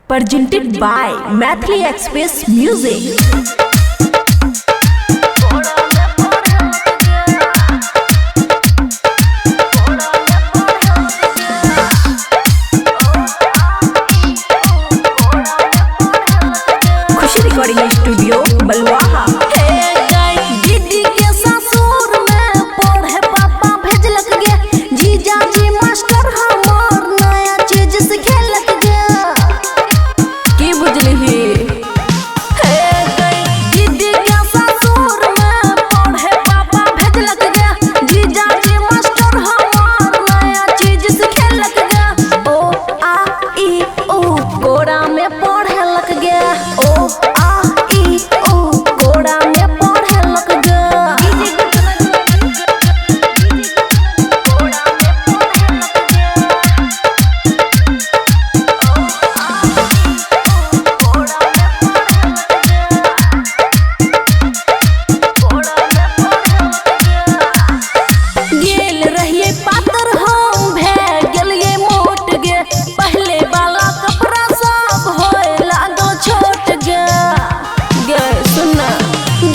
Presented by Maithili Express Music. Khushi recording studio Balwaha. दीदी के ससुर में पढ़े पापा भेजलक गे, जीजाजी मास्टर हमर नया चीज सिखेलक गे। की बुझलिही? हे गई दीदी के ससुर में पढ़े पापा भेजलक गे, जीजाजी मास्टर हमर नया चीज सिखेलक गे। ओ आ ई उ कोरा में पढ़ेलक गे, ओ आ ई उ कोरा में पढ़ेलक गे। गेल रहिए पातर हम भे गेलिए मोट गे, पहले वाला कपड़ा सब होए लागो छोट गे। गे सुन,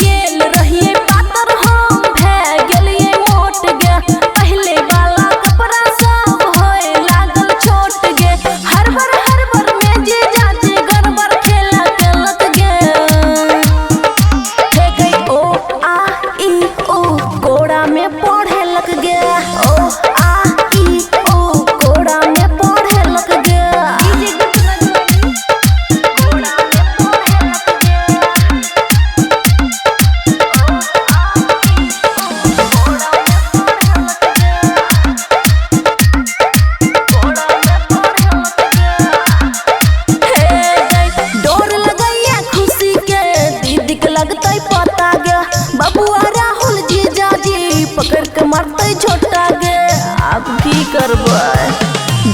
गेल रहिए पातर हम भे गेलिए मोट गे, पहले वाला कपड़ा सब होए लागल छोट गे। हर बार में जे जाजे गड़बड़ खेला केलक गे। हे गई ओ आ ई उ कोरा में पढ़ेलक गे, ओ आ ई उ कोरा में पढ़ेलक गे। हे गई डोर लगैया खुशी के, दीदी के लगतै पता गे, बबुआ राहुल जीजाजी पकड़ के मारतै छोटा गे। आब की करबै?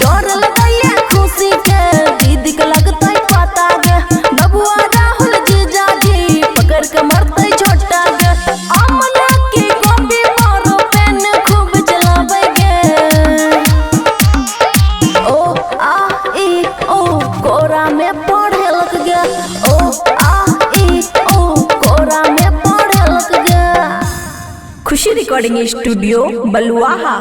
डोर लगैया खुशी के, दीदी के लगतै पता गे, बबुआ राहुल जीजाजी पकड़ के मारतै छोटा गे। अमना के कॉपी मारो पेन खूब चलाबै गे। ओ आ ई उ कोरा में पढ़ेलक गे, ओ आ ई उ कोरा में पढ़ेलक गे। खुशी रिकॉर्डिंग स्टूडियो बलुआहा।